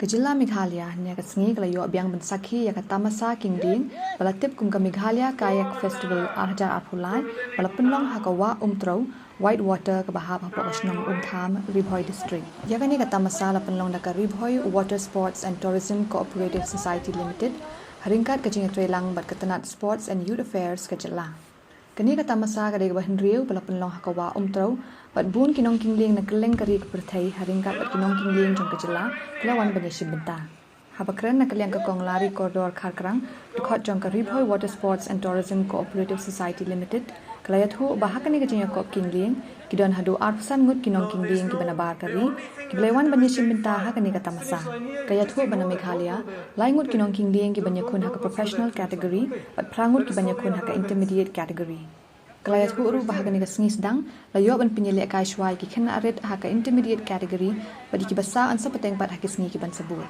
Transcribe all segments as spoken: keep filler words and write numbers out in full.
Ka jylla Meghalaya hynne ka sngi ka la ïoh biang ban sakhi ïa ka tamasa kyndieng ba la tip kum ka Meghalaya Kayak Festival ar hajar arphew lai ba la pynlong ha ka wah Umtrew, White Water, kaba hap hapoh ka shnong Umtham, Ri Bhoi District. Ïa kane ka tamasa la pynlong da ka Ri Bhoi Water Sports and Tourism Cooperative Society Limited ha ryngkat ka jingïatreilang bad ka tnat Sports and Youth Affairs ka jylla. Kane ka tamasa ka dei kaba hynriew ba la pynlong ha ka wah Umtrew, bad bun ki nongkynding na kylleng ka ri ka pyrthei ha ryngkat bad ki nongkynding jong ka jylla ki la wan ban ïashim bynta. Haba kren na ka liang ka Kong Larry Kordor Kharkrang, dkhot jong ka Ri Bhoi Water Sports and Tourism Cooperative Society Limited, ka la ïathuh ba ha kane ka jingïakop kyndieng ki don haduh arphew san ngut ki nongkynding kiba nabar ka ri kiba la wan ban ïashim bynta ha kane ka tamasa. Ka ïathuh ba na Meghalaya, lai ngut ki nongkynding kiban ïakhun ha ka professional category bad phra ngut kiban ïakhun ha ka intermediate category. Ka la ïathuh ruh ba ha kane ka sngi sdang la ïoh ban pynïalehkai shuwa ïa ki khynnah rit ha ka intermediate category bad ïa kiba saw yn sa pateng pat ha ki sngi kiban sa bud.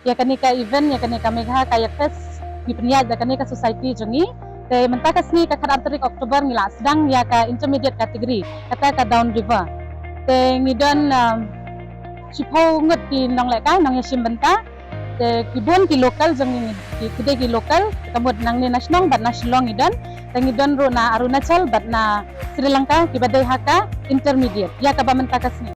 Ïa kane ka event, ïa kane ka Megha Kayak Fest, ngi pynïaid da kane ka society jong ngi. Te mynta ka sngi ka khatar tarik October ngi la sdang ïa ka intermediate category, kata ka down river. Te ngi don, um, shiphew ngut ki nonglehkai, nongïashim bynta. Te ki bun ki local jong ngi, ki, ki dei ki local, ka mut nangne na shnong bad na Shillong ngi don. Te ngi don ruh na Arunachal bad na Sri Lanka kiba dei ha ka intermediate ïa kaba mynta ka sngi.